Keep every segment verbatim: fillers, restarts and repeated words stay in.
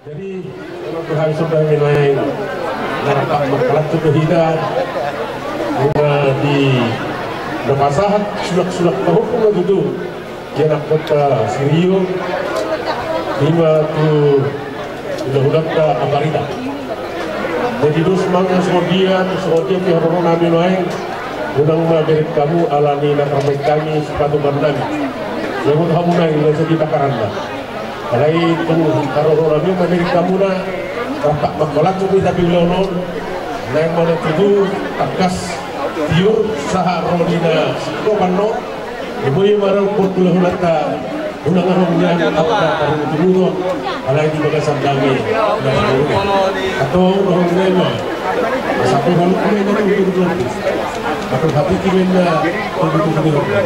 Jadi, kalau tu hami songon i ma na rap mangkalangkung tu hita, ima di na pasahat sulak-sulak pahompu ma tutu, di anakkonta si Rio, ima tu hulahulanta Amparita. Jadi dos ma songon dia, songon dia pe haroronami nuaeng, unang ma bereng hamu ala ni na tarbaen hami sipatupaonnami. Ia buat hamu nuaeng na jadi takaranna. Alai tung haroronami ma bereng hamuna, rap mangkalangkung hita di ulaon on, naeng ma na tutu tangkas tiur sahat ro di na singkopan on. Ibo i ma rap buat hulahulanta, unang adong nian angka parhuthuton, alai di bagasan dame na maruru. Antong rohangku ma, asa pe halumpang ma i na tutu di lombu. Antong hapiti ma i na tutu di lombu.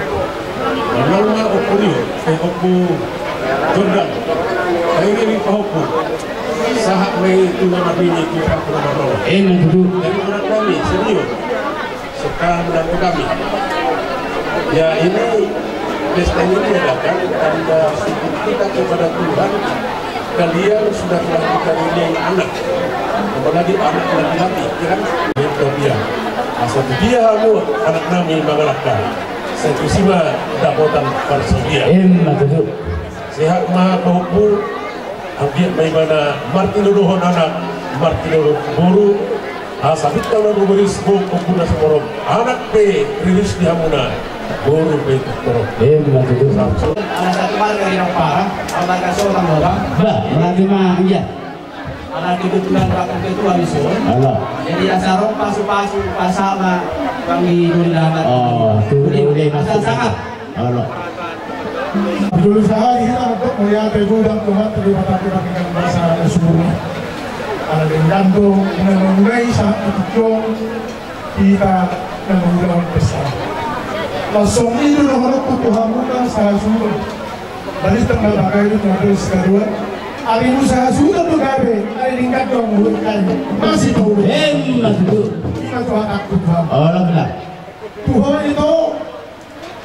Manang ma Ompu Rio, eh, Ompu Jordan. Ai ngeri pahompu. Sahat ma i tu na marnini tu pahompu na marnono. Emma tutu. Jadi anak nami, senior. Serta menantu kami. Ya, ini pesta ini diadakan tanda syukur kita kepada Tuhan. Kalian sudah melahirkan ini anak, apalagi anak laki-laki, ya kan? Itu dia. Asa tu dia hamu anak nami mangalangka. Sai tusi ma dapotan parsaoran. Emma tutu. Sehat ma pahompu. Anggiat ma ibana martinodohon anak, martinodohon boru. Asa bintang na rumiris, boru na sumorop, anak pe riris di hamuna, boru pe torop. Emma tutu. Ala satu marga di Nampara, ala marga Sotang, Bapak. Bah, berarti ma iya. Ala kebetulan Bapak ketua di son. Ala. Jadi asa ro pasu-pasu, asa ma kami dulu dapat. Oh, tutu. Jadi, udah, udah, asa masuk. Ala. Dulu sahali hita untuk melihat ibu dan Tuhan terlibat hati pakai bahasa sumurnya. Ala denggan tu, mengenai saat itu, kita mengenai pesta. Langsung itu nomor ketuhamukan saya suruh. Dari tengah pakai itu, terus kedua. Ari musa sudah tu gabe, ari denggan tu mulut kain. Masih tahu. Emma tutu. Kita Tuhan takut Tuhan. Ala benar. Tuhan itu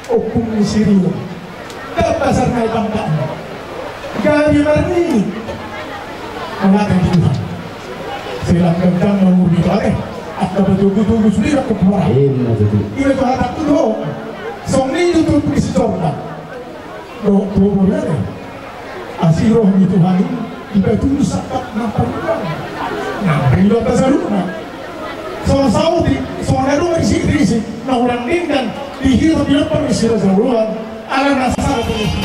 Ompung ni si Rio. Dang dasar na i tangkapna. Gabe marnini. Mangate di Tuhan. Selang gendang mangurbi tu ale. Angka batu gutu gus lirak ke pemara. Emma tutu. Ima tu hatangku tu ho. Songon i do tu ompung ni si Jordan. Dohot tu ompung ni ale. Asi roh ni Tuhan i, dipatunjuk sahat na paruan. Nah, di luar tasaruna. Songon saotik, songon adong risik-risik, na hurang denggan, di hita bilang panusi raja uluan, ala na sasara panusi.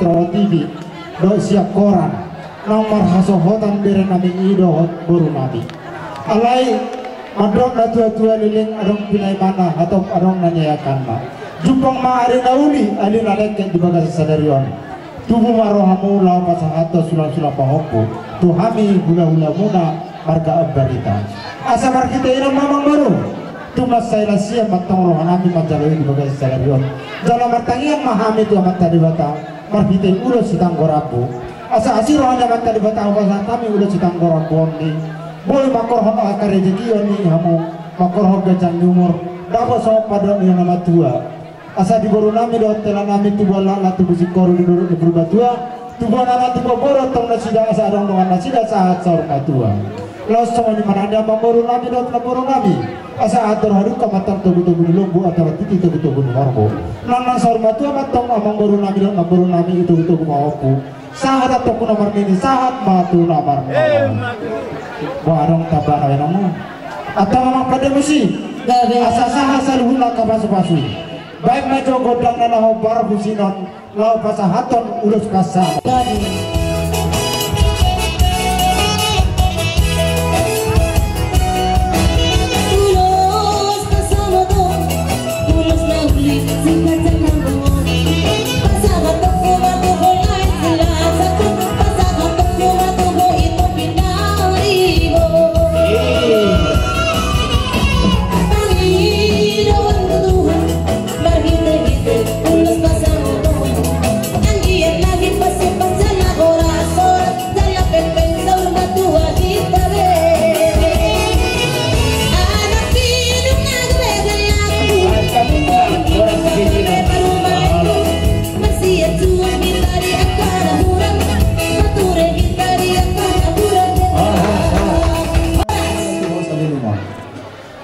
Rawa T V dohot sian koran, naung marhasohotan bere nami i dohot boru nami. Alai mandok na tua-tua leleng adong pinaimana, hatop adong na niakanna. Jumpang ma ari na uli, ari na lengket di bagasan sadari on. Tubu ma rohamu laho pasahathon sulang-sulang pahompu tu hami hula-hulamuna marga Ambarita. Asa marhite i ma amangboru, tung mansai las ia mantong roha nami manjalo i di bagasan sadari on. Jala martangiang ma hami tu Amanta Debata marhite ulos sitanggo rambu. Asa asi roha ni Amanta Debata hupasahat hami ulos sitanggo rambu on i, boi mangkorhon angka rejekion i hamu, mangkorhon ganjang ni umur, dapot songon pandok ni na matua. Asa di boru nami dohot hela nami tubuan laklak tubu singkoru di dolok ni Purbatua, tubuan anak tubuan boru antong nasida asa adong dongan nasida sahat saur matua. Laos songon i ma nang di amangboru nami dohot namboru nami, asa andor halumpang mantong togu-togu ni lombu, andor titi togu-togu ni horbo. Nang nang saur matua mantong amangboru nami dohot namboru nami i togu-togu pahompu. Sahat antong tu na marnini, sahat ma tu na marnono. Boha adong tamba na baenonmu? Antong amang pande musik. Asa sahat saluhutna angka pasu-pasu i. Baen ma jo gondangna na hombar hu sinon laho pasahathon ulos pansamot.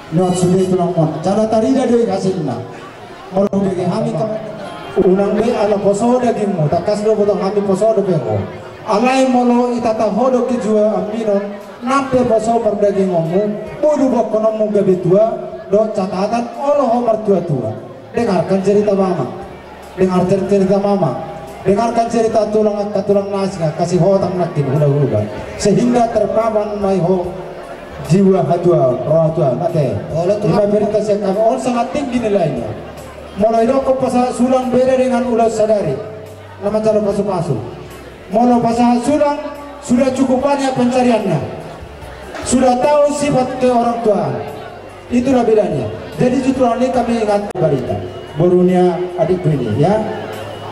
Nuaeng sude tulang on, jala tarida do i hasilna. Molo hubege hami, unang be ala poso dagingmu, tangkas do boto hami poso dope ho. Alai molo itata ho do kijua ambinon, nang pe poso pardagingonmu, boi do boanhononmu gabe tua, dohot catatan olo ho martua-tua. Dengarkan cerita mama. Dengar cer-, cerita mama. Dengarkan cerita tulang, angka tulang na asing, angka sihotang nangkin hula-hula. Sehingga terpampang ma i ho jiwa hatuaon, roha hatuaon. Ate. Olo, tulang. Ima berita sian hami on sangat tinggi nilainya. Molo idokkon pasahat sulang beda dengan ulos sadari na manjalo pasu-pasu. Molo pasahat sulang, sudah cukup banyak pencariannya. Sudah tahu sifat keorangtuaan. Itulah bedanya. Jadi, justru ini kami ingat berita. Boru ni adikku ini, ya.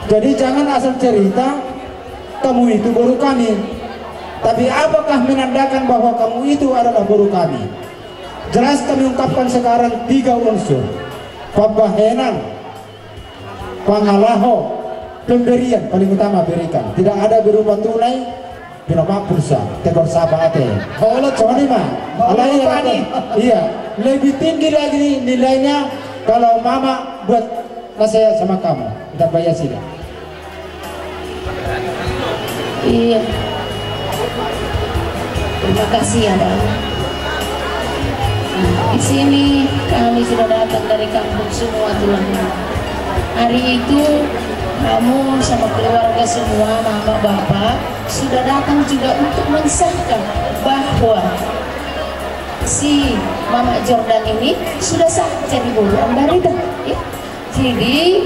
Jadi, jangan asal cerita, "Kamu itu boru kami." Tapi, apakah menandakan bahwa kamu itu adalah boru kami? Jelas kami ungkapkan sekarang tiga unsur. Pambahenan, pangalaho, pemberian, paling utama berikan. Tidak ada berupa tunai, pinompar pulsa, tegor sapa ate. Olo, songon i ma. Alai, iya, lebih tinggi lagi nilainya kalau mama buat nasihat sama kamu. Kita bayar sini. Iya. Terima kasih ya, Bang. Nah, di sini kami sudah datang dari kampung semua tulang. Hari itu kamu sama keluarga semua, mama, bapak, sudah datang juga untuk mensahkan bahwa si Mama Jordan ini sudah sah jadi boru Ambarita. Ya. Jadi,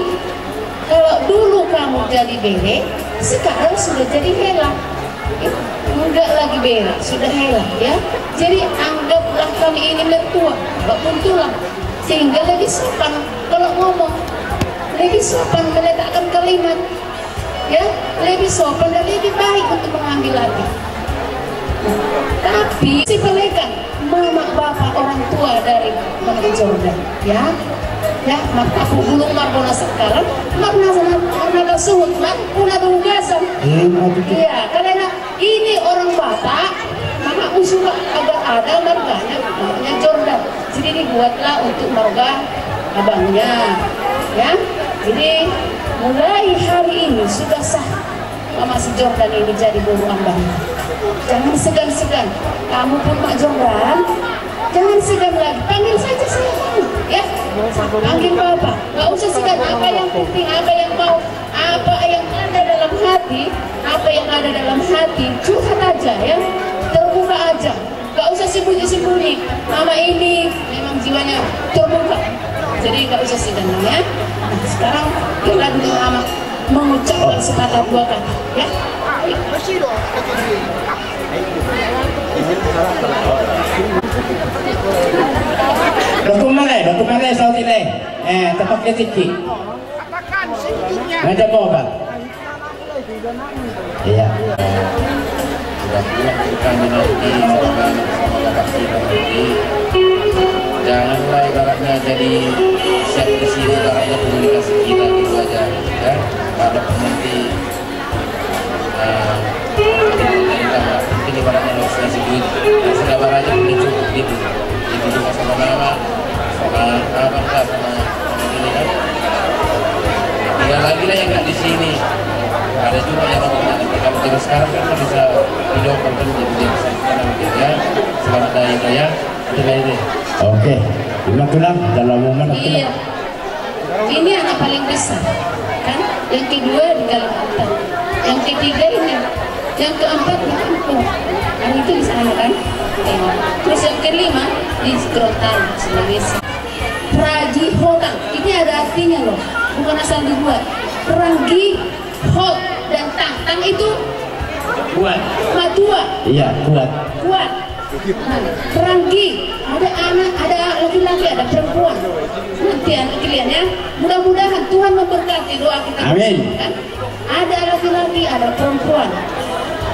kalau dulu kamu jadi bere, sekarang sudah jadi hela. Enggak lagi bere, sudah hela, ya. Jadi, anggaplah kami ini mertua, walaupun tulang. Sehingga lebih sopan kalau ngomong. Lebih sopan meletakkan kalimat. Ya, lebih sopan dan lebih baik untuk mengambil lagi. Tapi, sepelekan, mama, bapak, orang tua dari Mama Jordan, ya. Ya, martapuk bulung, marbona sangkalan, marnasa, marnasa suhut, marpuna di ugasan. Iya, karena ini orang Batak, mama usulkan agar ada marganya, marganya Jordan. Jadi dibuatlah untuk marga abangnya, ya. Jadi mulai hari ini sudah sah Mama si Jordan ini jadi boru Ambarita. Jangan segan-segan. Kamu pun Mak Jordan, jangan segan lagi. Panggil saja saya kamu, ya. Panggil Bapak. Nggak usah segan. Apa yang penting, apa yang mau, apa yang ada dalam hati. Apa yang ada dalam hati, curhat aja ya, terbuka aja, gak usah sembunyi-sembunyi. Mama ini memang jiwanya terbuka, jadi gak usah sih tenang ya. Nah, sekarang kita dengar Mama mengucapkan sepatah dua kata ya. Dokumen, dokumen, saut ini. Eh, tempat ketik. Macam apa? Iya. Sudah pulang kami nanti, sama bapak kita nanti. Janganlah ibaratnya jadi siap di sini, ibaratnya komunikasi kita dulu aja, ya. Kalau nanti, eh, kita penting ibaratnya harus kasih duit. Nah, sudah barang aja penting cukup gitu. Itu juga sama mama, sama abang lah, sama Iya lagi lah yang nggak di sini. Ada juga yang mau, kalau kita sekarang kan bisa video call kan, jadi dia bisa sekarang gitu ya. Selamat hari raya. Itu lah ini. Oke. Gimana tulang? Dalam momen apa? Iya. Ini anak paling besar, kan? Yang kedua di Kalimantan. Yang ketiga ini. Yang keempat di kampung. Kan itu di sana kan? Iya. Terus yang kelima di Gorontalo, Sulawesi. Ragi hotang, ini ada artinya loh, bukan asal dibuat. Ragi hot dan tang, tang itu kuat. Matua. Iya, kuat. Kuat. Nah, ragi, ada anak, ada laki-laki, ada perempuan. Nanti anak kalian ya. Mudah-mudahan Tuhan memberkati doa kita. Amin. Kan? Ada laki-laki, ada perempuan.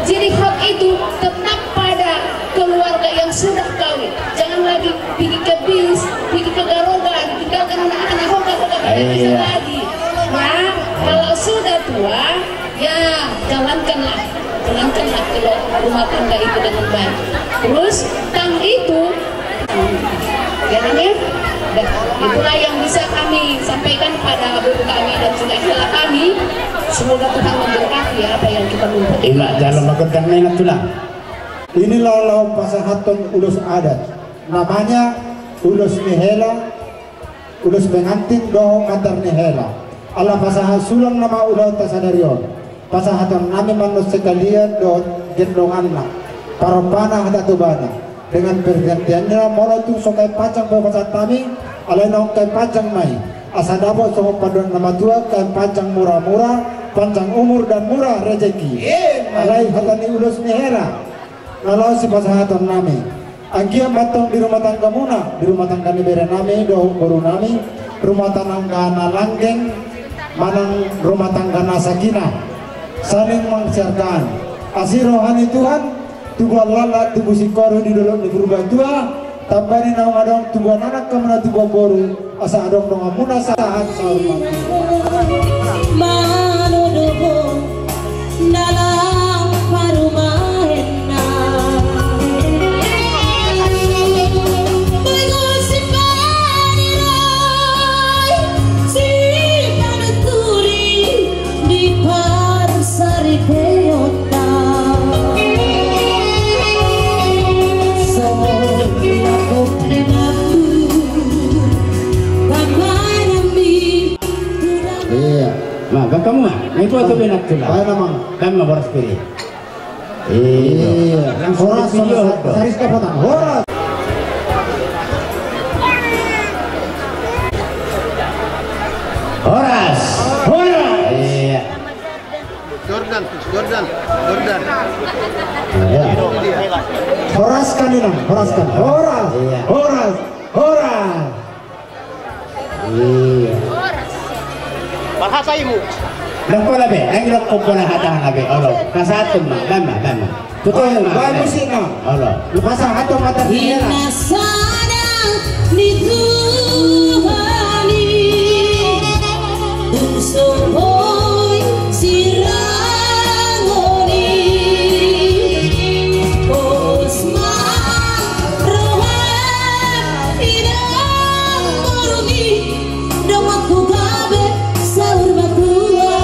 Jadi hot itu tetap pada keluarga yang sudah kawin. Jangan lagi pergi ke bis, pergi ke garoga, ditinggalkan anak-anak, hoka-hoka, tidak bisa lagi. Nah, kalau sudah tua, ya jalankanlah, jalankanlah ke rumah tangga itu dengan baik. Terus tang itu Ya kan ya? Dah, itulah yang bisa kami sampaikan pada guru kami dan juga hela kami. Semoga Tuhan memberkati ya apa yang kita minta. Ima, jalo magodang na, Inang Tulang. Inilah laho pasahathon ulos adat. Namanya ulos ni hela, ulos pengantin dohot mandar ni hela. Ala pasahat sulang nama ulaonta sadari on. Pasahaton nami ma annon sekalian dohot gendonganna, parompana hata tobana. Dengan pergantianna molo tung so kawin panjang pe pasahat nami, alai naung kawin panjang ma i. Asa dapot songon pandohan na matua, kawin panjang murah-murah, panjang umur dan murah rezeki. Alai hata ni ulos ni hela na laho sipasahaton nami. Anggiat ma antong di rumah tanggamuna, di rumah tangga ni bere nami dohot boru nami, rumah tangga na langgeng manang rumah tangga na sakinah, saling menghargaan. Asi roha ni Tuhan, tubuan laklak, tubu singkoru di dolok ni Purbatua, tambani naung adong tubuan anak hamuna, tubuan boru, asa adong donganmuna sahat saur matua. Manodohon dalam parumaenna. Boi gosip panirai, sipanuturi di parsaripeon. Iya. Ma, baen hamu ma. Na itu atau benak tu lah. Baen amang. Kan ma boras pilih. Iya. Langsung horas, video horas, do. Saris kapotang. Horas. Horas. Horas. Iya. Jordan, Jordan, Jordan. Iya. Ini dia. Horas kan, Inang, horas kan. Horas. Iya. Horas. Horas. Iya. Parhata imu. Dok pola be, ayo dok pola hata na be. Olo, pasahaton ma, dama, dama. Betul ma. Bagus ini. Olo. Lepas satu mata dia. Inna sada ni Tuhan i, tung so boi sirangoni. Pos ma roha i, inang boru i, donganku gabe saur matua.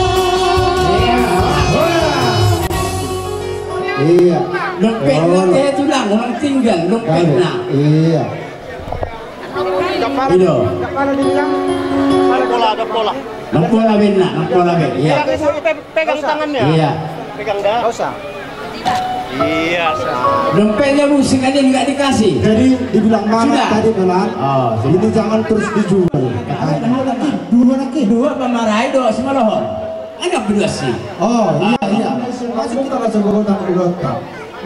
Iya. Dompetna, oh, te tulang, ulang tinggal dompetna. Iya. Ido. Pola, ada pola. Nang pola be, nang pola be. Iya. Pegang, pegang tangannya. Iya. Pegang dah. Nggak usah. Iya, sah. Dompetnya musik aja nggak dikasih. Jadi dibilang mama tadi, Melan, oh, ini jangan terus dijual. Dua lagi, dua lagi. Dua pamarai, dua sima lohor. Ada berdua sih. Oh, iya, iya. Masuk kita masuk ke kota, ke kota.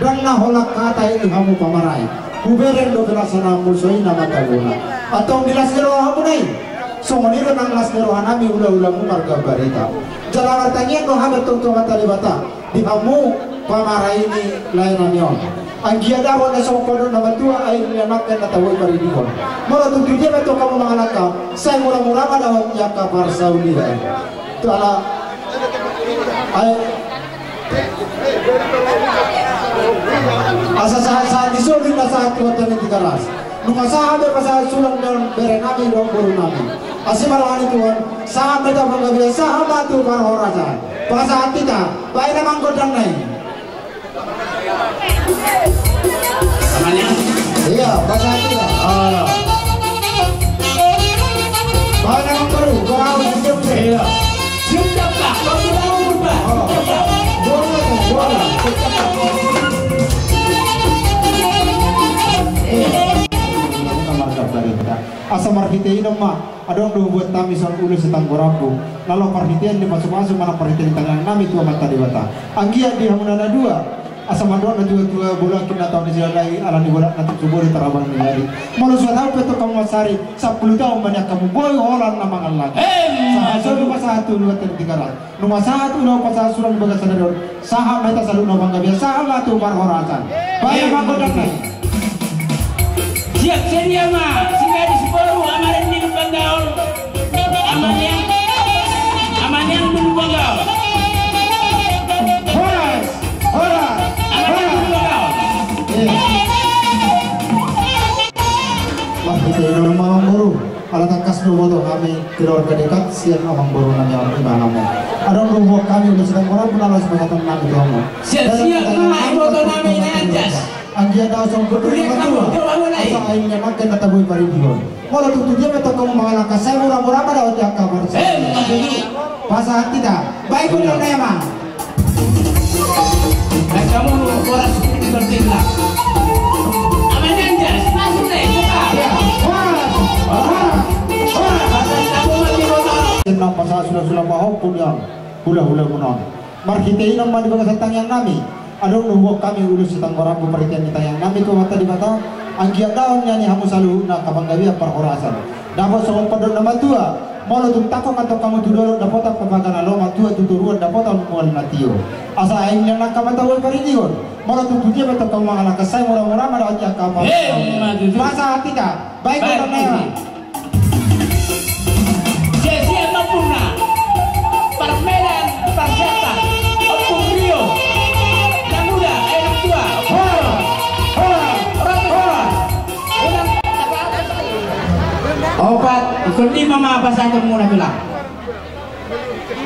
Ndang na holan hata i di hamu pamarai. Hubereng do gelas na muso i na mata bola. Antong di las ni roha hamu nai. Songon i do nang las ni roha nami hula-hulamu marga Barita. Jala martangiang do hami antong tu Amanta Debata di hamu pamarai ni lae nami on. Anggiat dapot na songon pandok na matua, aek ni nangkin na tabo i paridihon. Molo tung tu dia pe antong hamu mangalangka, sai mura-mura ma dapot i angka parsaulian. Tu ala, ai, asa sahat-sahat ni solu, na sahat tu hata ni Tigaras. Nunga sahat be pasahat sulang dohot bere nami dohot boru nami. Asi ma roha ni Tuhan, sahat ma tu panggabean, sahat ma tu parhorasan. Pasahat hita, baen amang gondang nai. Iya, pasahat hita. Alah. Baen amang boru, gua mau siap deh. Iya. Siap, Pak. Kau sudah berubah. Oh. Siap, Pak. Bola, bola. Siap, Pak. Iya. Asa marhite i ma. Adong do hubuat hami songon ulos sitanggorambu, na laho parhitean ni pasupasu manang parhitean ni tangiang nami tu Amanta Debata. Anggiat di hamuna na dua, asa mandok na tua-tua, bolak na tau ni silalai, ala ni bolak na tutu boi tarabang ni lali. Molo suat hau pe tu hamu mansari, sampulu taon ma nian hamu boi holan na mangallang. Em, sahat ma solu, pasahat tu luat ni Tigaras. Nunga sahat ulaon pasahat sulang di bagasan sadari on, sahat ma hita saluhutna panggabean, sahat ma tu parhorasan. Baen amang gondang nai. Siap sedia ma, si gadis boru, amaren di Lumban Gaol. Amaniang, amaniang di Lumban Gaol. Horas, horas, amaniang di Lumban Gaol. Eh. Wah, kita ini memang boru. Ala tangkas do huboto hami keluarga dekat sian amang boru nami on, ibana ma. Adong do hubuat hami ulos sitanggorambu na laho sipasahaton nami tu hamu. Siap, siap ma iboto nami na anjas. Anggiat dao songon pandok na matua, asa aek ni nangkin na tabo i paridihon. Molo tung tu dia pe antong hamu mangalangka, sai mura-mura ma dapot i angka parsaulian. Eh, maksudmu? Pasahat hita. Baik, gondang nai amang. Baik, kamu boras seperti lah. Aman yang jelas, masuk deh, buka. Iya. Horas, horas, horas. Pasal kamu mati botor. Tenang, pasahat sulang-sulang pahompu nian hula-hulamuna on. Marhite i ma di bagasan tangiang nami. Adong do hubuat hami ulos sitanggorambu parhitean ni tangiang nami tu Amanta Debata. Anggiat dao nian di hamu saluhutna angka panggabean parhorasan. Dapot songon pandok na matua, molo tung tangkok antong hamu tu dolok, dapotan panggabean na lomo, tua tu toruan dapotan mual na tio. Asa aek ni nangkin na tabo i paridihon. Molo tung tu dia pe antong hamu mangalangka, sai mura-mura ma dapot i angka parsaulian. Eh, ima tutu. Pasahat hita. Baik, baik, gondang nai. Siap-siap ma ompungna. Parmedan, parsiapan. Ompung Rio. Nang muda, eh, nang tua. Horas, horas, horas. Opat, ikon lima ma pasahatonmuna tulang.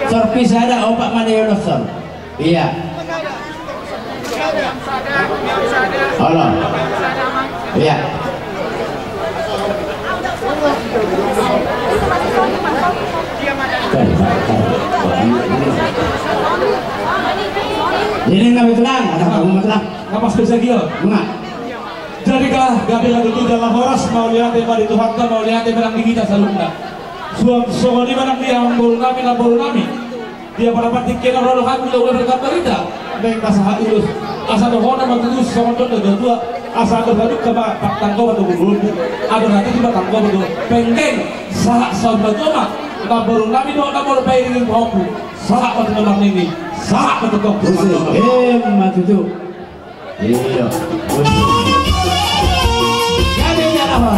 Sorpi sada, opat ma dionoshon. Iya. Olo. Iya. Ini nami tulang, ada kamu tulang. Nggak pas bisa dia. Enggak. Jadi kah gabe lagu tu jala horas, mauliate ma di Tuhanta, mauliate ma nang di hita saluhutna. Suang songon i ma nang di amang boru nami, nang boru nami. Dia pada partingkian ro do hami tu ulaon na marga Barita. Naeng pasahat ulos. Asa dohonon ma tutu songon dok na tua-tua. Asa adong na dungka ma tanggo ma tu gulungku. Adong na tutu ma tanggo ma tu penggeng. Sahat saur matua ma. Nang boru nami dohot nang boru pairing pahompu. Sahat ma tu na marnini. Sahat ma tu tong. Ima tutu. Iya. Jadi dia apa?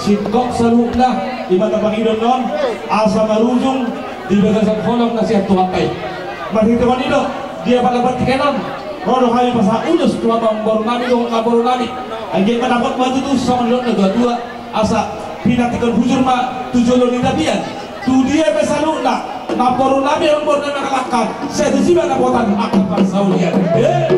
Singkop saluhutna, ima tapangido non, asa marujung di bagasan holong na sian Tuhanta i. Marhite on i do, dia pada partingkian on. Ro do hami pasahat ulos tu amang boru nami dohot nang boru nami. Anggiat ma dapot ma tutu songon didok na tua-tua, asa pinantikhon hujur ma tu jolo ni tapian. Tu dia pe saluhutna, Namboru nami, namboru nami mangalangka, sai tusi ma dapotan angka parsaulian. Eh.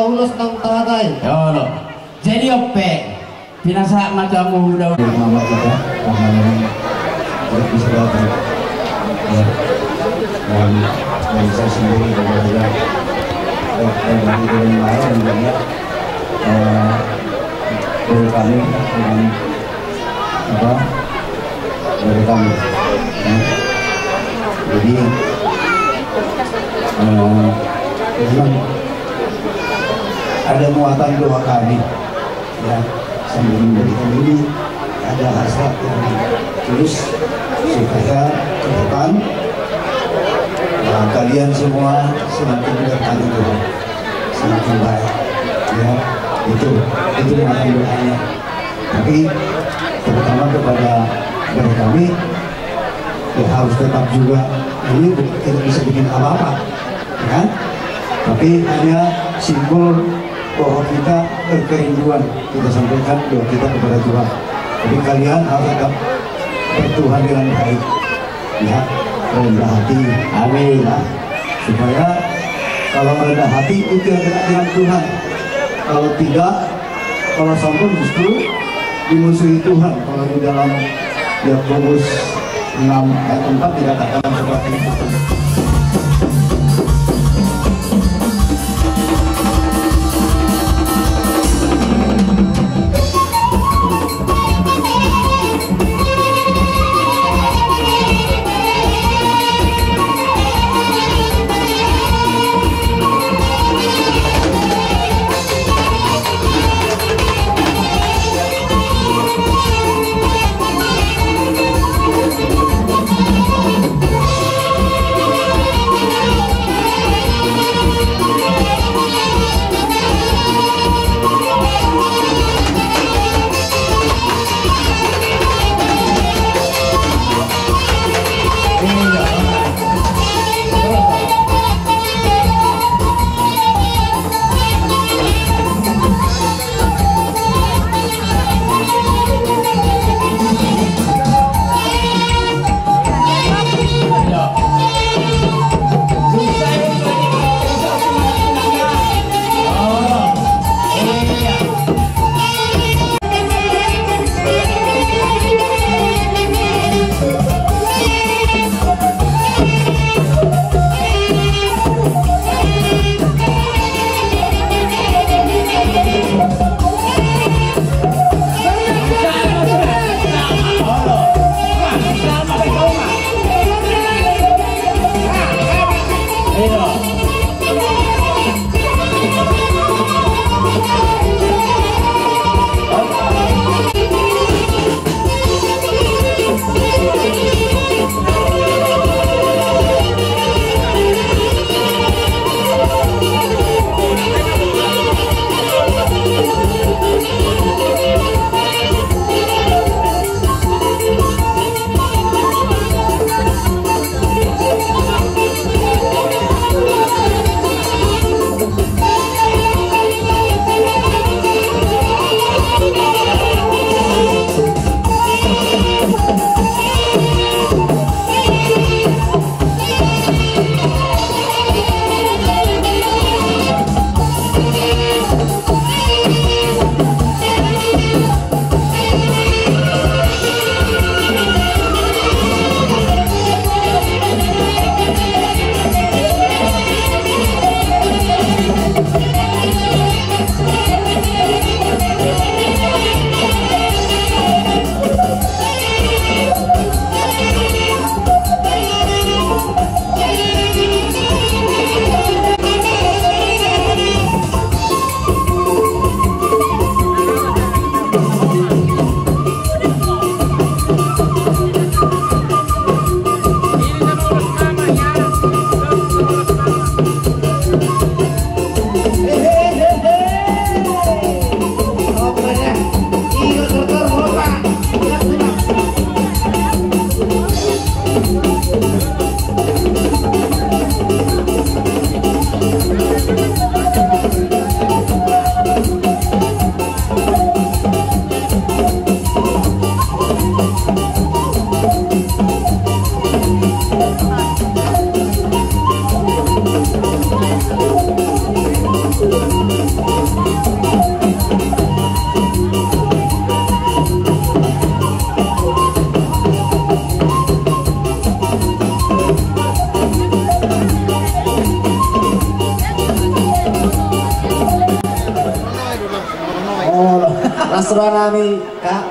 Ulos nang tahatai. Ya Allah. Jadi ope. Pinasahat ma tu hamu uda. Mama kita, mama yang tidak bisa datang. Ya. Dan, dan saya sendiri dan juga, eh, dan dari, dari yang lain dan juga, eh, dari kami dengan, apa, dari kami. Ya. Jadi, eh, memang ada muatan doa kami. Ya, sambil memberikan ini, ada hasrat yang tulus supaya ke depan, eh, kalian semua semakin bertani Tuhan, semakin baik. Ya, itu, itu yang akan doanya. Tapi terutama kepada, kepada kami, ya harus tetap juga, ini bu-, tidak bisa bikin apa-apa, ya kan? Tapi hanya simbol bahwa kita, eh, kerinduan kita sampaikan doa kita kepada Tuhan. Jadi kalian harus tetap bertuhan dengan baik, ya, rendah hati. Amin. Ya, supaya kalau rendah hati itu yang dekat dengan Tuhan. Kalau tidak, kalau sombong justru dimusuhi Tuhan. Kalau di dalam Yakobus enam ayat empat dikatakan seperti itu. Roha nami, Kak,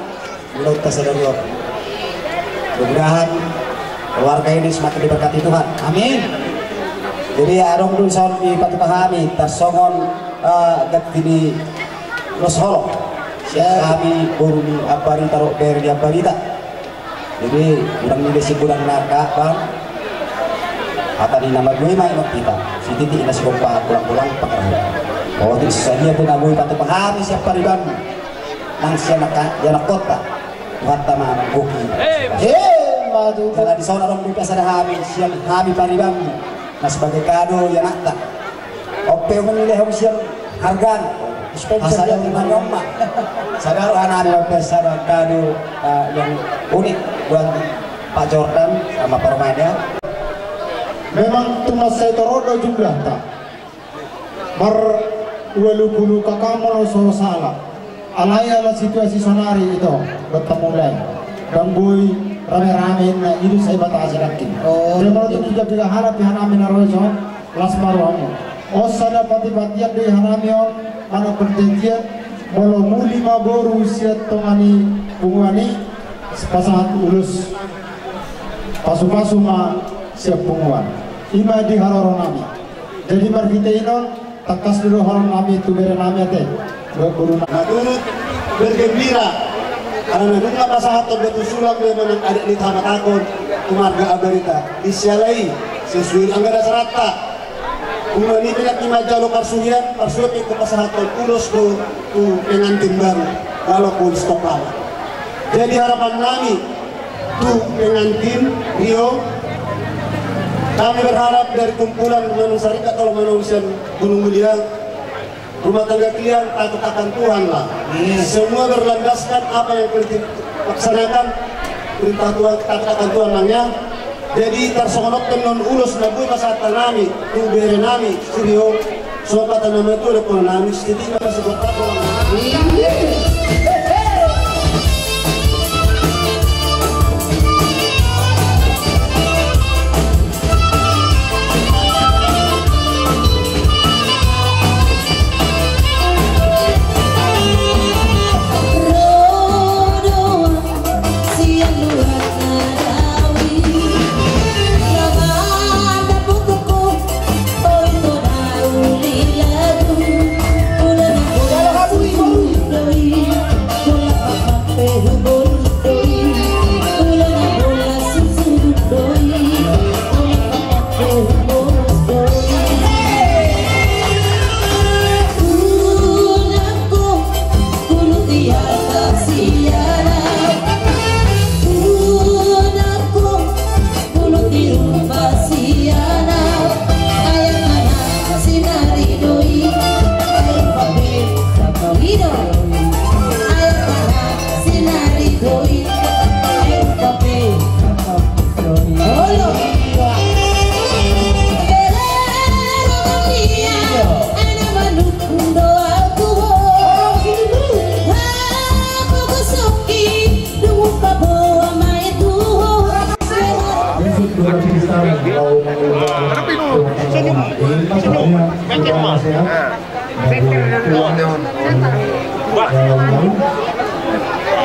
menurut kesadaran. Mudah-mudahan keluarga ini semakin diberkati Tuhan. Amin. Jadi, adong do dison dipatupa hami, tarsongon, eh, ganti ni ulos holong. Sian hami boru ni Ambarita dohot bere ni Ambarita. Jadi, godang ni desi godang na, Kak, Bang. Hata ni na margogo ma ingot hita. Sititi na sigompa, golang-golang pangarahutna. Otik so sadia pe na boi patupa hami sian paribanmu. Nang sian angka ianakhonta. Tuhanta ma manggohi. Emma tutu. Jala dison adong do hupasada hami sian hami paribanmu. Na sebagai kado ianakhonta. On pe umeng ni lehon sian harga. Dispenser. Asa dia di mana, Oma? Sada roha nami, on pe sada kado, eh, yang unik buat Pak Jordan sama Pak Romada. Memang tung mansai torop do jumlahta. Mar ualu pulu K K molo so sala. Alai ala situasi sonari ito, bertemulai. Dang boi rame-rame na ido sai batasi lagi. Oh. Jadi molo tung tiga tiga halak pihak nami na ro ison. Las ma rohamu. On sada pati-patian do i hanami on, manang perjanjian, molo muli ma boru sian tonga ni punguan i, pasahat ulos. Pasu-pasu ma sian punguan. I ma di haroro nami. Jadi marhite i on, tangkas do dohonon nami tu bere nami ate. Buat boru na. Na turut bergembira. Ala na dung na pasahathon batu sulang be manang adat ni tamatahon tu marga Ambarita. Di siala i, sesuai angka dasaranta. Umani pe nang i manjalo parsuhian, parsuhian pe tu pasahathon ulos do tu pengantin baru. Walaupun stok lama. Jadi harapan nami, tu pengantin, Rio, kami berharap dari kumpulan Manung Sarikat, kalau Manung sian Gunung Mulia, rumah tangga kalian takut akan Tuhan lah. Iya. Semua berlandaskan apa yang kalian laksanakan, perintah Tuhan, takut akan Tuhan lah ya. Jadi tarsongon on pe annon ulos na boi pasahat nami tu bere nami si Rio. Sopat na matua dohonon nami, sititi ma sigompa.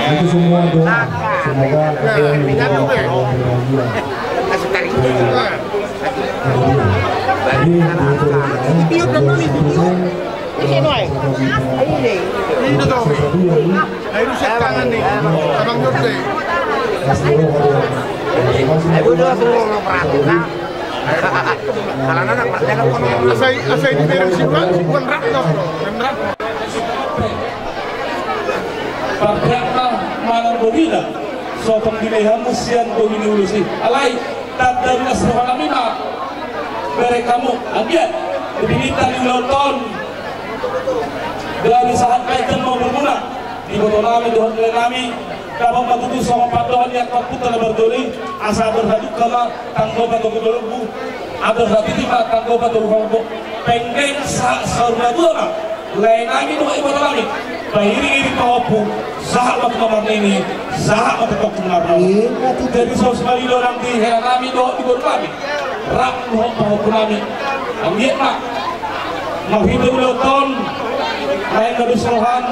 Itu semua doa. Semoga kalian menjadi orang yang bahagia. Jadi, itu. Ini doang. Ini doang. Nah, ini siap tangan nih. Abang Jose. Asai, asai di daerah Sibuan, Sibuan Ratno. Ratno. Parpeakna manang bogina, so tong dilehon sian bogi ni ulos i. Alai, tanda ruas roha nami ma, bere hamu, anggiat, di pinta ni ulaon on, gabe sahat ma i jala umurmuna, di iboto nami, dohot lae nami, dapot ma tutu songon pandohan ni angka ompunta na mardohot i, asa adong hadungka ma, tanggo ma togu dolokmu, adong hatiti ma, tanggo ma togu hambo, penggeng sahat saur matua ma, lae nami dohot iboto nami, pairing-iring pahompu, sahat ma tu na marnini, sahat ma tu na marnono. Jadi so sumari do nang di hela nami dohot di boru nami, rap dohot pahompu nami. Anggiat ma, marhite ulaon on, naeng gabe sorohan.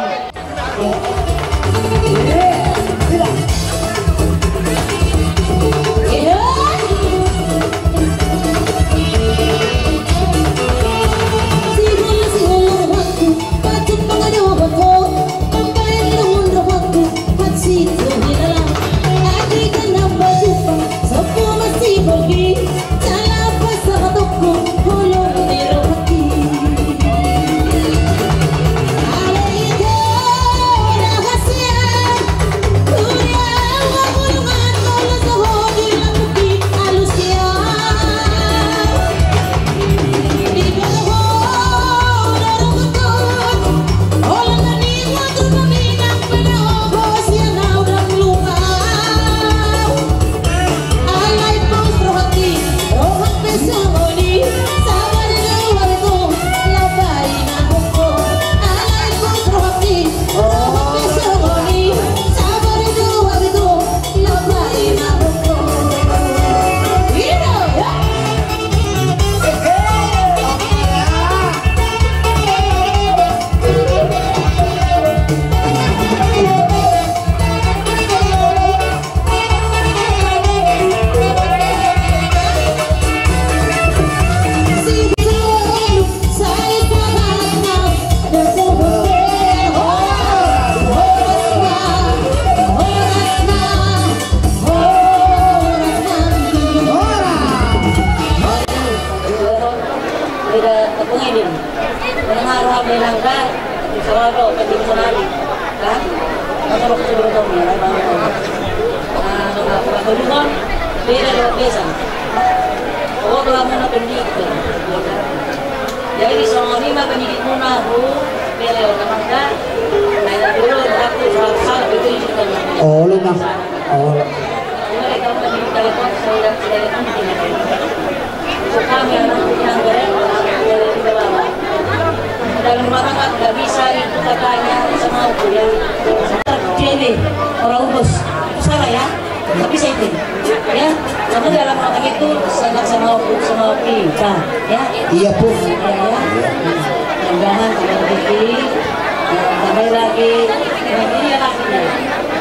Ida tepung ini. Menang roha menang ka, selalu penting sekali. Kan? Kan kalau kita bertemu, ya, kan? Nah, kalau kita bertemu, beda dengan biasa. Oh, kalau mau pendidik. Jadi, songon i ma pendidik muna, Bu, beda dengan mangga. Nah, dulu aku salah-salah, itu juga. Oh, lu mah. Oh. Dalam rumah tangga nggak bisa itu katanya sama aku ya. Dia ini orang Ubus. Salah ya? Nggak bisa itu. Ya, kamu dalam rumah tangga itu sama, sama aku, sama aku. Nah, ya. Iya, Bu. Ya, ya. Mudah-mudahan tidak rezeki. Ya, tambah lagi. Nah, ini ya, lagi.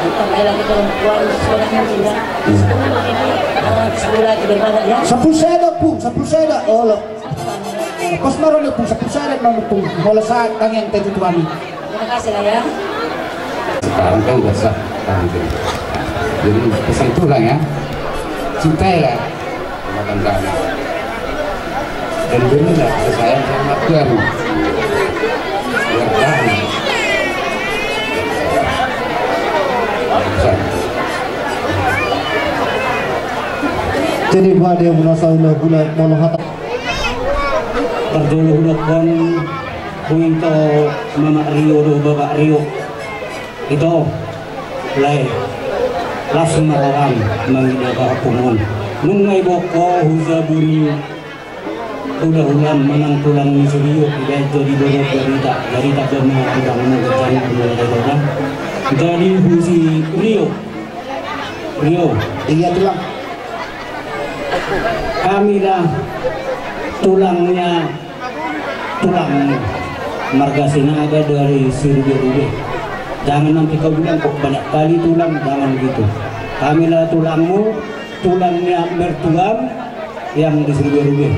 Tambah lagi perempuan, sekolahnya juga. Sepuluh ini, eh, sepuluh lagi berbanyak, ya. Sampulu sada, Pung, sampulu sada. Olo. Pas marone, Pung, sampulu sada, Pung. Molo saat tangiang tetu tuani. Terima kasih, Ayah. Sekarang kan udah sah, kan, gitu. Jadi, pesan pulang, ya. Cintai, ya. Rumah tangga. Dan berilah kasih sayang sama Tuhan. Biar tahan. Jadi, pada yang merasa ulah gula, molo hata. Parjolo hudokkon, huminta Mamak Rio dohot Bapak Rio. Ito, lae, las ma roham mangida pahompu on. Nunga diboan ho tu jabu ni hulahulam manang tulang ni si Rio, ibaen jadi boru barita, barita ma tulang ni, jadi boru barita. Jadi ho si Rio. Rio. Iya, Tulang. Hami lah tulangnya tulang marga Sinaga dari Sirube-rube. Jangan nanti kau bilang kok banyak kali tulang, jangan gitu. Hami lah tulangmu, tulangnya mertuam yang di Sirube-rube.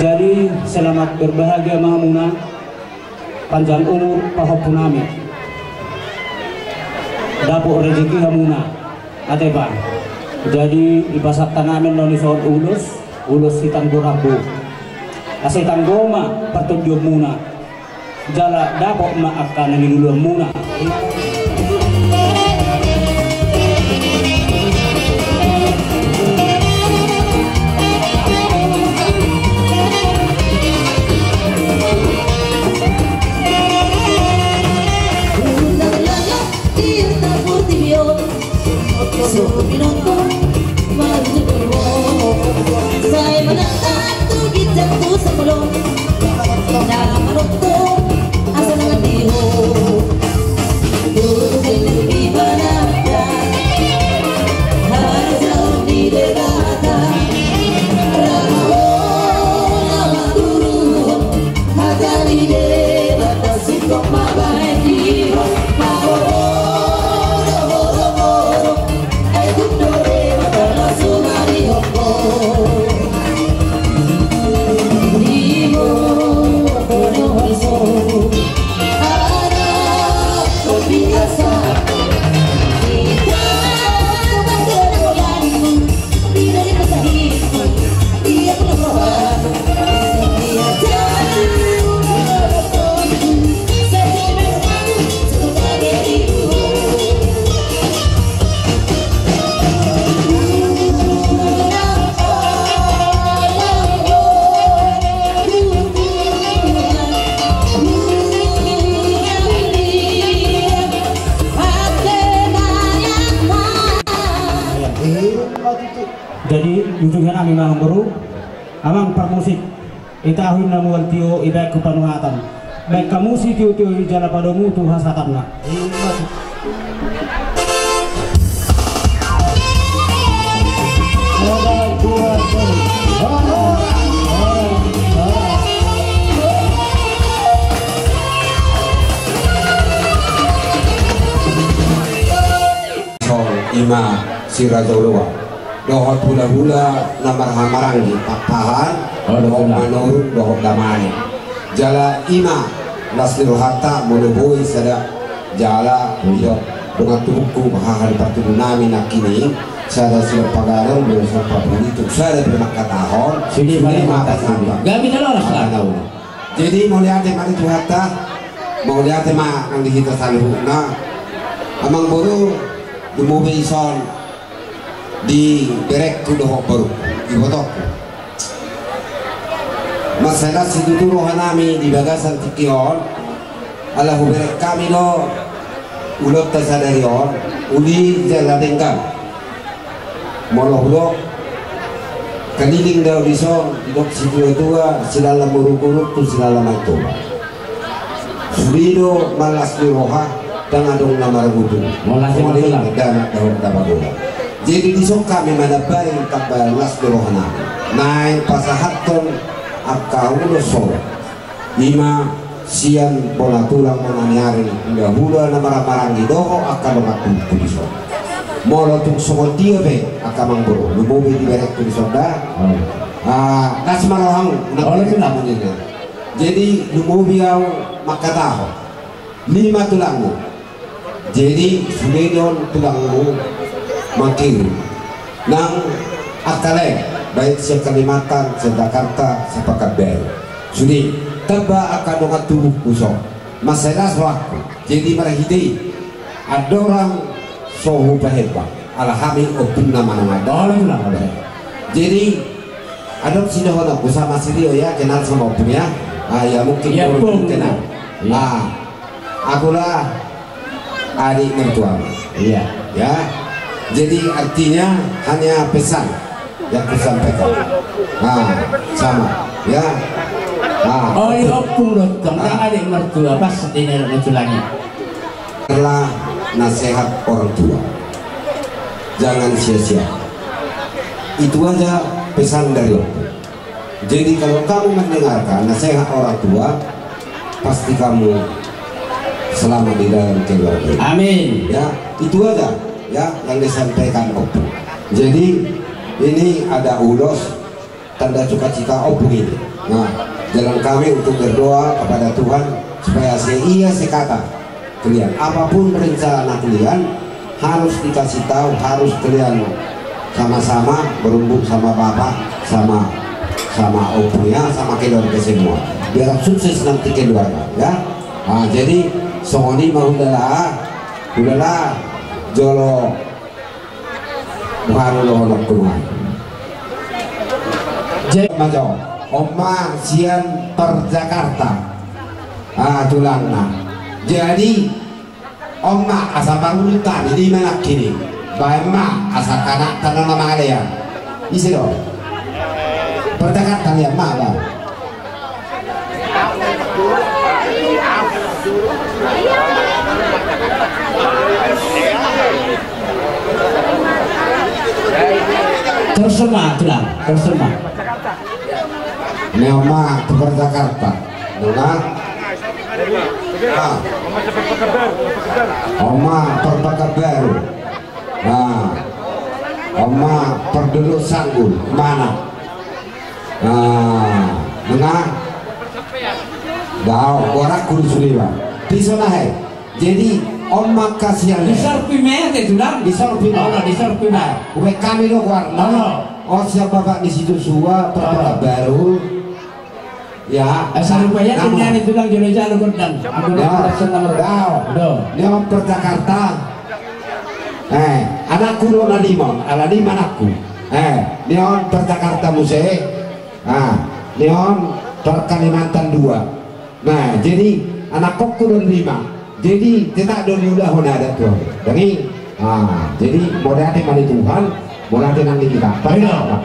Jadi selamat berbahagia ma hamuna, panjang umur pahompu nami. Dapot rezeki hamuna. Ate ba. Jadi dipasahat nami on dison ulos, ulos sitanggo rambu. Asa tanggo ma partondionmuna. Jala dapot ma angka na niluluanmuna. Jadi ujungna nami ma amang boru, amang parmusik, i tahu na mual tio, ibaen tu panuhatan. Baen hamu sitio-tio i jala padomu tu hasahatanna. Song ima si Raja Oloan dohot hula-hula na marhahamaranggi, Pakpahan dohot Manurung dohot Damanik. Jala ima las ni rohanta molo boi sada jala idok dongan tubungku, haha ni partubu nami nangkining, sada sian Pagalan, dua sian Pabuli, tung sada pe mangkatahon sude ma pasahat. Gabe jala las. Jadi mauliate ma di Tuhanta, mauliate ma nang di hita saluhutna. Amang boru, lumobi ison di berengku dohot borungku, ibotongku. Mansai las situtu rohanami di bagasan tingki on, ala hubereng hami do ulaonta sadari on, uli jala denggan. Molo hudok, kaliling do au dison, didok situa-tua, silala muruk-uruk tu silala mancoba. Sude do malas ni roha, ndang adong na margutu. Malas ni roha. Molo dana dohot na pagoda. Jadi dison hami manambai tamba las ni rohanami. Naeng pasahathon angka ulos on. Ima sian bona tulang bona ni ari, hula-hula na marhahamaranggi dohot angka dongan tubungku dison. Molo tung songon dia pe angka amang boru, lumobi di berengku dison da. Ah, las ma roham, nang. Jadi lumobi au mangkatahon. Lima tulangmu. Jadi sude do on tulangmu mangkirim. Nang angka lae, baik sian Kalimantan, sian Jakarta, sian Pekanbaru. Sude, tamba angka dongan tubungku dison. Mansai las rohangku. Jadi marhite i andorang so hupahembang, ala hami ompungna manang aha. Jadi adong sidohononku sama si Rio ya, kenal sama ompung ya. Ah, ya mungkin ya, belum kenal. Iya. Ah, akulah adik mertuamu. Iya. Ya. Jadi artinya hanya pesan yang kusampaikan. Ah, sama. Ya. Ah. Oh, iya, ompung do tong, ndang adik mertua, pas di nero na tulangi. Dengarlah nasihat orang tua. Jangan sia-sia. Itu aja pesan dari aku. Jadi kalau kamu mendengarkan nasihat orang tua, pasti kamu selamat di dalam keluarga. Amin. Ya, itu aja ya yang disampaikan ompung. Jadi ini ada ulos tanda sukacita ompung ini. Nah, jalan kami untuk berdoa kepada Tuhan supaya seia sekata kalian. Apapun rencana kalian harus dikasih tahu, harus kalian sama-sama berembuk sama bapak, sama sama ompungnya, sama keluarga semua. Biar sukses nanti keluarga, ya. Nah, jadi songon i ma hulala, hulala jolo Buhanu dohononku nuaeng. Jadi majo, on ma sian Parjakarta. Ah, tulangna. Jadi on ma asa parulunta ni lima nangkin i. Baen ma asa angka anakta na mangalean. Ise do? Parjakarta nian ma ba. Terus ma, tulang, terus ma. Ni on ma tu Parjakarta. Nunga? Ah. On ma Parpekanbaru. Ah. On ma Pardolok Sanggul. Mana? Ah, nunga? Dao, goarku do sude ba. Dison ahe. Jadi on ma angka sian. Disorpi ma ate, tulang? Disorpi ma. Olo, disorpi ma. Uek hami do goarna. Olo. On sian bapak ni si Joshua, Parpekanbaru. Ya. Asa rupanya tinggal itu lang jolo jalo gondang. Aku dah pesan nomor. Dao. Do. Ni on Parjakarta. Eh, anakku do na lima, ala lima anakku. Eh, ni on Parjakarta muse. Ah, ni on Parkalimantan dua. Nah, jadi anakkonku do lima. Jadi tetap do diulahon adat tu. Dangi. Ah, jadi mauliate ma di Tuhan. Mauliate nang di hita. Percakap.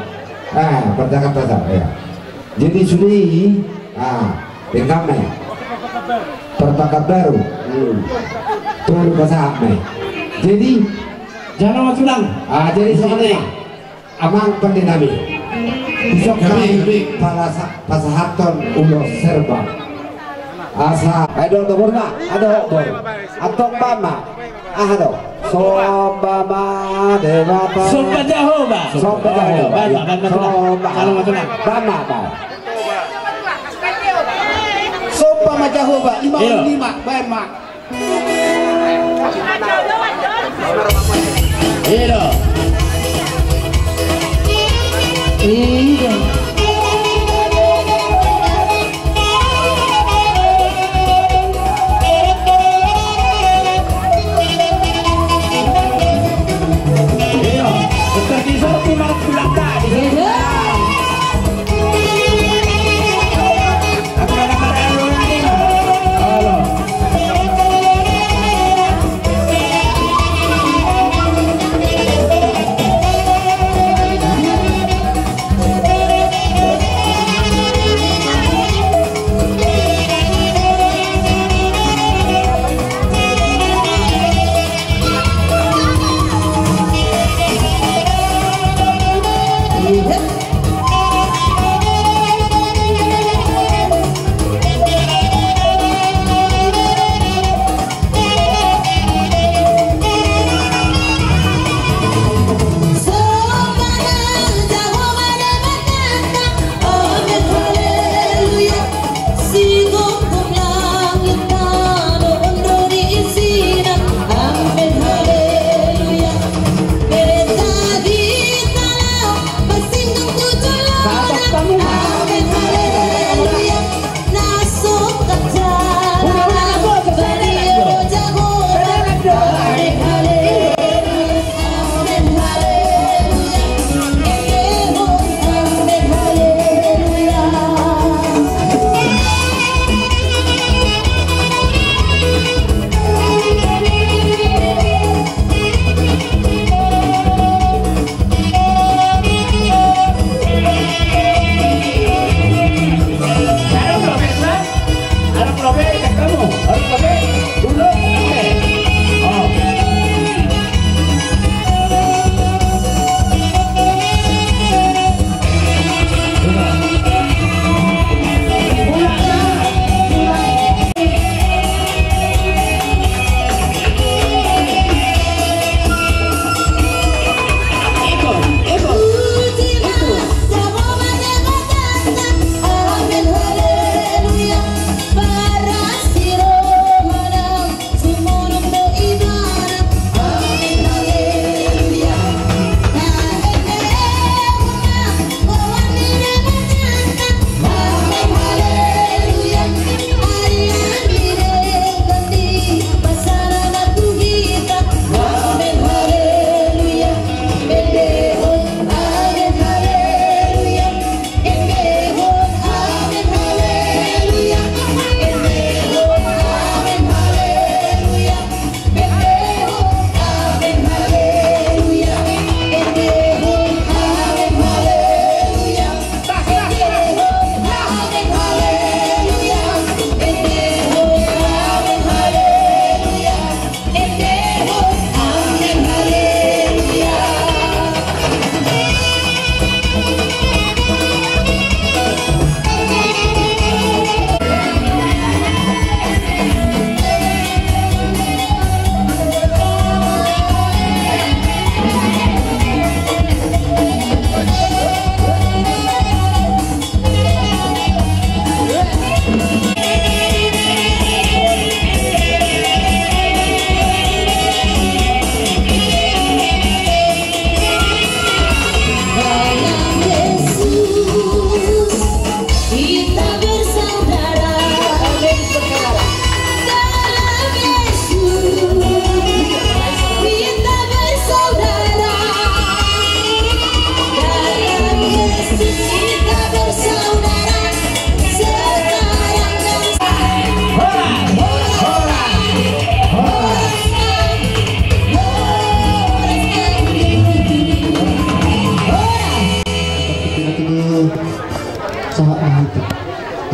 Eh, percakap saja, ya. Jadi sude i, ah, denggan ma i. Pertanggal baru. Hmm. Tolu pasahat ma i. Jadi, jalo ma tulang. Ah, jadi songon i. Amang pande nami. Dison hami pasahathon ulos serba. Asa, ado do borna, ado bor. Antong bama. Aha do? Somba ma Debata. Somba Jahowa. Somba Jahowa. Bama, bama, bama. Somba ma Jahowa. Ima, ima, bama.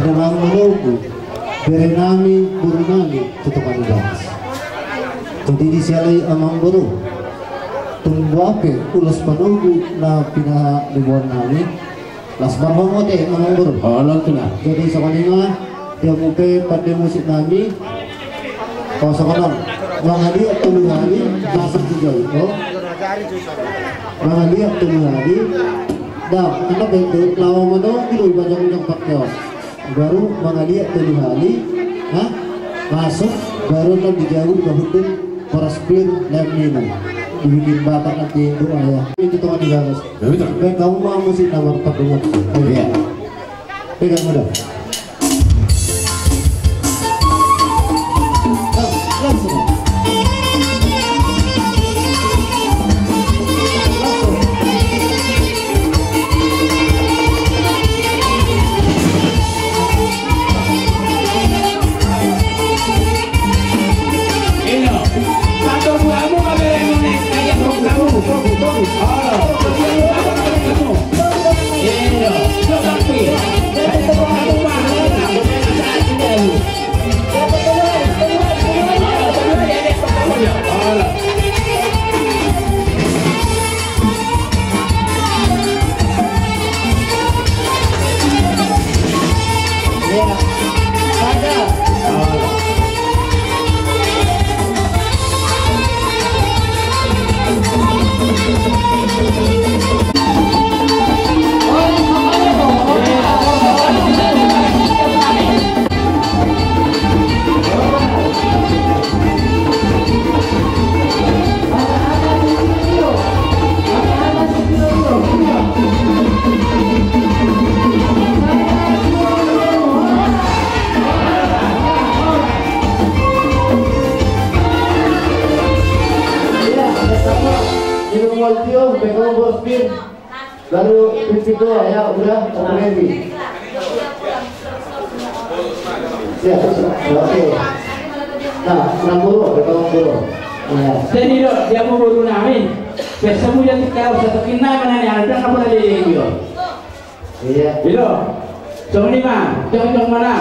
Amangboru, bere nami, boru nami, tu Tonga ni Bagas. Jadi disiala i amangboru. Tung boha pe ulos panogu na pinaha ni boan nami. Las marhonggo te amangboru. Olo, tuna. Jadi songon i ma, di hamu pe pande musik nami. Songon on, mangaliat tolu hali, masuk tiga ulo. Mangaliat tolu hali. Dah, kenapa itu? Lawan mana? Itu bajang-bajang pakai on. Baru mangaliat tolu hali, ha? Masuk, baru kan dijawab ke hukum, horas pir, lem minum. Dibikin batak nanti doa ya. Itu Tonga ni Bagas. Ya, betul. Baik, kamu mau musik nomor empat dulu. Iya. Pegang udah. Ah, langsung. Baru pintu doa ya, udah, oke, ready. Ya, oke. Nah, enam puluh, ada enam puluh. Ya. Jadi do, dia mau boru nami. Biasa mulia kita usah tekin nama nani ada apa lagi dia. Iya. Ido. Songon i ma, jong jong mana?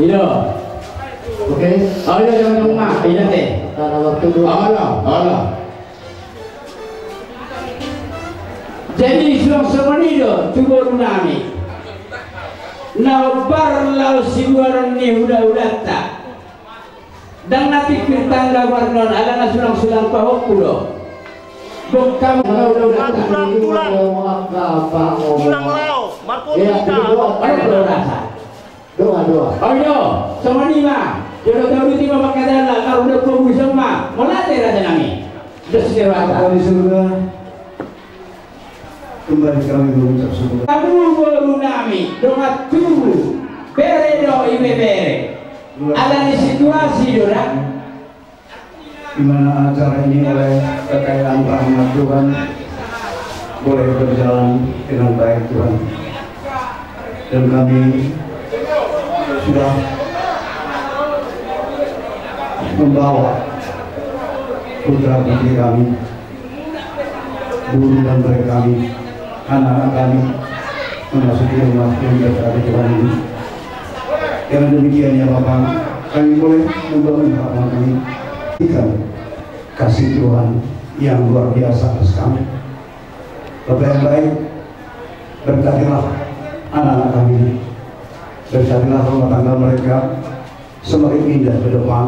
Ido. Oke. Oh iya, jong jong ma, ido te. Nah, nomor tujuh. Olo, olo. Jadi suang songon i do tu boru nami. Na hombar laho sibuaron ni hulahulanta. Ndang na tingkir tangga marnon alana sulang-sulang pahompu do. Bongkam hulahulanta. Tulang, tulang. Tulang lao, marpoti hita. Olo do rasa. Doa, doa. Olo, songon i ma. Jolo tauri tima mangkadala, tauri do pogui soma. Mauliate raja nami. Dos dewata. Bapa di surga, kembali kami mengucap syukur. Hamu boru nami, dongan tubu, bere do ibebere. Alani situasi do da. Di mana acara ini oleh kekayaan rahmat Tuhan boleh berjalan dengan baik, Tuhan. Dan kami sudah membawa putra putri kami, guru dan murid kami, anak-anak kami memasuki rumah yang berkati Tuhan ini. Dengan demikian ya Bapak, kami boleh membangun harapan kami. Ikan kasih Tuhan yang luar biasa atas kami. Bapak yang baik, berkatilah anak-anak kami ini. Berkatilah rumah tangga mereka. Semakin indah ke depan.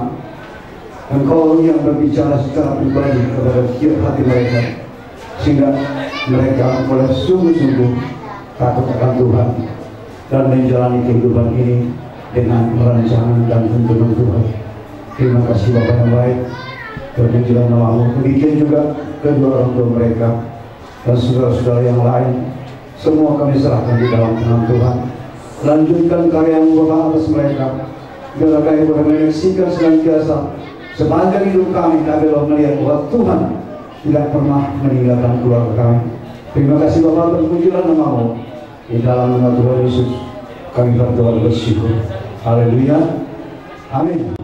Engkau yang berbicara secara pribadi kepada setiap hati mereka, sehingga mereka boleh sungguh-sungguh takut akan Tuhan dan menjalani kehidupan ini dengan perancangan dan tuntunan Tuhan. Terima kasih Bapak yang baik, terpujilah namamu. Demikian juga kedua orang tua mereka dan saudara-saudara yang lain, semua kami serahkan di dalam tangan Tuhan. Lanjutkan karya-Mu Bapa atas mereka. Biarlah kami boleh menyaksikan senantiasa sepanjang hidup kami, kami boleh melihat bahwa Tuhan tidak pernah meninggalkan keluarga kami. Terima kasih Bapa, terpujilah namamu. Di dalam nama Tuhan Yesus kami berdoa dan bersyukur. Haleluya. Amin.